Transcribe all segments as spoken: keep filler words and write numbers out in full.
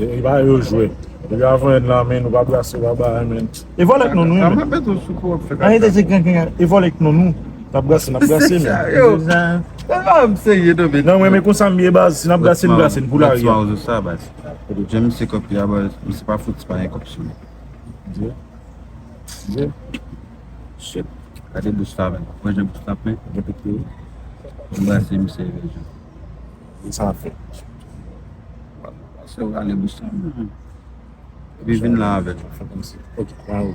E pa yo jwe. Depi avan yè la, men nou pa brase, pa bagay, men. E vòlè k non nou, men. An rete se kenken, e vòlè k non nou. N ap brase, n ap brase, men. Yo, m serye, non, men. Non, mwen, men konsa m ye, baz. Si n ap brase, n brase, n pou lari a. Sa, baz. Jan misye kanpe a, baz, misye pa fout, se pa yon kòb sou li. Dye. Dye. Shit. Gade bouch la, men. Mwen, jan bouch la pen. Gen pete. M brase misye, men. Sa fè. Se w ale bouch la. Epi vin la avè l. Fè kòmsi. Ok, pa ou.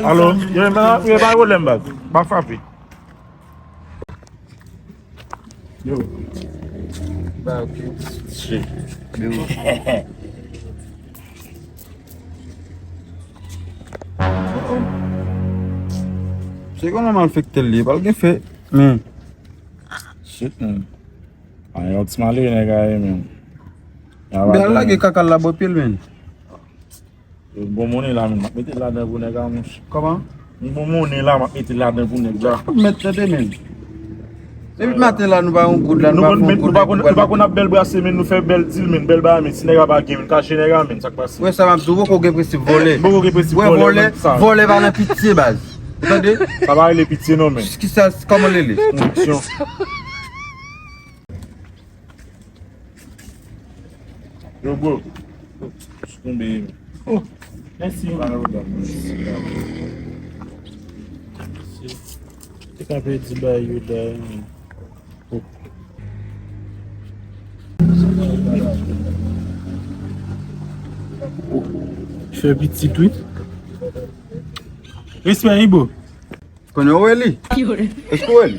Alo, yo, men, yo, pa pwoblèm, baz. Pa frape. Yo. Ba, ok. Shit. Yo. Se kon nan malfektè l ye, pa l gen fè. Men. Shit, man. Ay, yon ti malere nèg a ye, men. Bèl lage kaka l la bò pye l, men. Yon bon monnen la, men. M ap mete l ladan pou nèg la, monchè. Kòman? Yon bon monnen la, m ap mete l ladan pou nèg la. Mèt tande, men. Depi maten la, nou pa yon goud la, nou pa fè yon goud. Nou pa konn ap bèl brase, men nou fè bèl dil, men bèl bagay, men si nèg la pa gen, men kache nèg la, men sa k pase. Wè sa m ap di w, poko gen prensip vòlè. Poko gen prensip vòlè, vòlè, vòlè pa nan pitye, baz. Ou tande? Sa pa rele pitye, non, men. Kisa, kòman l rele? Konviksyon. Yo, bro. Tonbe. Oh, mèsi. Te ka pedi bay yo da. Oh. Fè pitit, wi. Respè, Ibo. Konnen w wè li? Èske w wè li?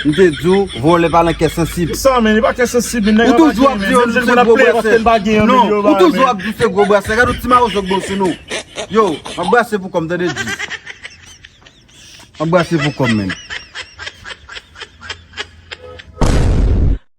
M te di w, vòlè pa nan kè sansib. Sa, men, li pa kè sansib, men nèg la pa gen, men. Ou toujou ap di w se gwo brasè. Non, ou toujou ap di w se gwo brasè. Gade yon ti mawozo k bon sou nou. Yo, m ap brase pou kò m, tande di. M ap brase pou kò m, men.